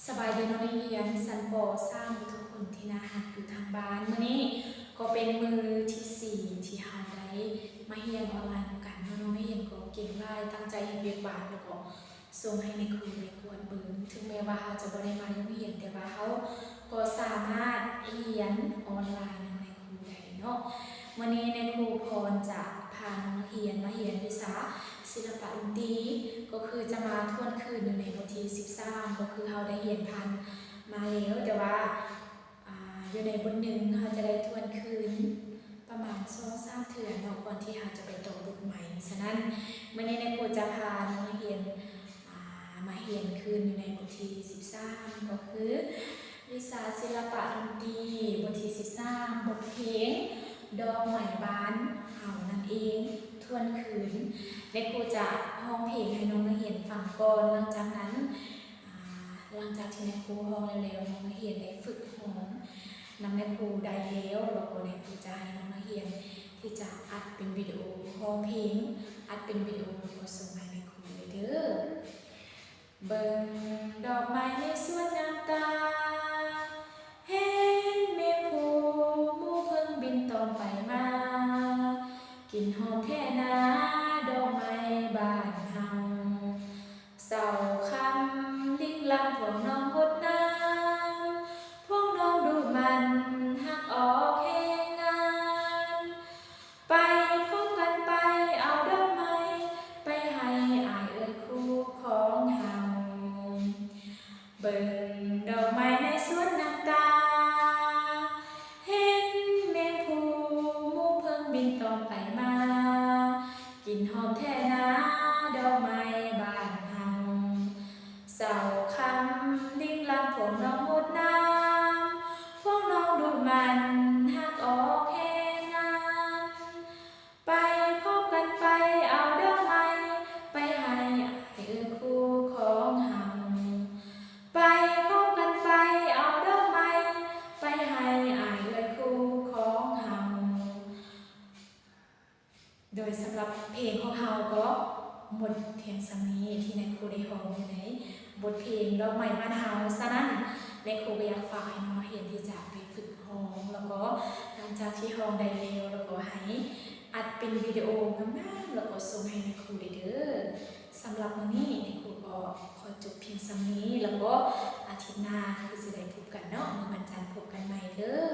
ສະບາຍດີນ້ອງນັກຮຽນຊັ້ນ ປໍສາມ ທຸກໆຄົນທີ່ໜ້າຮັກຢູ່ທາງບ້ານ. ມື້ນີ້ກໍເປັນມື້ທີສີ່ທີ່ເຮົາໄດ້ມາຮຽນອອນລາຍນຳກັນເນາະ. ນ້ອງນັກຮຽນກໍເກັ່ງຫຼາຍ, ຕັ້ງໃຈເຮັດວຽກບ້ານ ແລ້ວກໍສົ່ງໃຫ້ນາຍຄູໄດ້ກວດເບິ່ງ. ເຖິງແມ່ນວ່າເຮົາຈະບໍ່ໄດ້ມາໂຮງຮຽນ, ແຕ່ວ່າເຮົາກໍສາມາດຮຽນອອນລາຍນຳນາຍຄູໄດ້ເນາະ. ມື້ນີ້ນາຍຄູພອນຈະພານ້ອງນັກຮຽນມາຮຽນວິຊາສິລະປະດົນຕີ, ກໍຄືຈະມາທວນຄືນຢູ່ໃນບົດທີສິບສາມ, ກໍຄືເຮົາໄດ້ຮຽນຜ່ານມາແລ້ວ, ແຕ່ວ່າ ອ່າ ຢູ່ໃນບົດໜຶ່ງເຮົາຈະໄດ້ທວນຄືນປະມານສອງສາມເທື່ອເນາະ ກ່ອນທີ່ເຮົາຈະໄປຕໍ່ບົດໃໝ່. ສະນັ້ນ ມື້ນີ້ນາຍຄູຈະພານ້ອງນັກຮຽນ ອ່າ ມາຮຽນຄືນຢູ່ໃນບົດທີສິບສາມ ກໍຄືວິຊາສິລະປະດົນຕີ ບົດທີສິບສາມ ບົດເພງດອກໄມ້ບ້ານເຮົານັ້ນເອງ. ທວນຄືນ ນາຍຄູຈະຮ້ອງເພງໃຫ້ນ້ອງນັກຮຽນຟັງກ່ອນ, ຫຼັງຈາກນັ້ນ ອ່າ ຫຼັງຈາກທີ່ນາຍຄູຮ້ອງແລ້ວໆ ນ້ອງນັກຮຽນໄດ້ຝຶກຮ້ອງນຳນາຍຄູໄດ້ແລ້ວ, ແລ້ວກໍນາຍຄູຈະໃຫ້ນ້ອງນັກຮຽນທີ່ຈະອັດເປັນວິດີໂອຮ້ອງເພງ, ອັດເປັນວິດີໂອ ແລ້ວກໍສົ່ງໃຫ້ນາຍຄູເລີຍເດີ້. ເບິ່ງດອກໄມ້ໃນສວນງາມຕາ, ເຫັນແມງພູໝູ່ເຜິ້ງບິນຕ່ອມໄປມາ, ກິ່ນຫອມແທ້ນາດອກໄມ້ບ້ານເຮົາ. ເຊົ້າຄ່ຳລິງລຳພວກນ້ອງຫົດນ້ຳ, ພວກນ້ອງດຸໝັ່ນຮັກອອກແຮງງານ. ໄປພ້ອມກັນໄປເອົາດອກໄມ້ ໄປໃຫ້ອ້າຍເອື້ອຍຄູ່ຂອງເຮົາ. ເບິ່ງດອກໄມ້ໃນສວນງາມຕາ, ເຫັນແມງພູໝູ່ເຜິ້ງບິນຕ່ອມໄປມາ, ກິ່ນຫອມແທ້ນາດອກໄມ້ບ້ານເຮົາ. ເຊົ້າຄ່ຳລິງລຳພວກນ້ອງຫົດນ້ຳ, ພວກນ້ອງດຸໝັ່ນຮັກອອກແຮງງານ. ໄປພ້ອມກັນໄປເອົາດອກໄມ້ ໄປໃຫ້ອ້າຍເອື້ອຍຄູ່ຂອງເຮົາ. ໄປພ້ອມກັນໄປເອົາດອກໄມ້ ໄປໃຫ້ອ້າຍເອື້ອຍຄູ່ຂອງເຮົາ. ໂດຍສຳລັບເພງຂອງເຮົາກໍໝົດພຽງສ່ຳນີ້ ທີ່ນາຍຄູໄດ້ຮ້ອງຢູ່ໃນບົດເພງດອກໄມ້ບ້ານເຮົາ. ສະນັ້ນ ນາຍຄູກໍຢາກຝາກໃຫ້ນ້ອງນັກຮຽນທີ່ຈະໄປຝຶກຮ້ອງ ແລ້ວກໍຫຼັງຈາກທີ່ຮ້ອງໄດ້ແລ້ວ ແລ້ວກໍໃຫ້ອັດເປັນວິດີໂອງາມໆ ແລ້ວກໍສົ່ງໃຫ້ນາຍຄູໄດ້ເດີ້. ສຳລັບມື້ນີ້ ນາຍຄູກໍຂໍຈົບພຽງສ່ຳນີ້ ແລ້ວກໍອາທິດໜ້າຄືຊິໄດ້ພົບກັນເນາະ, ມື້ວັນຈັນພົບກັນໃໝ່ເດີ້.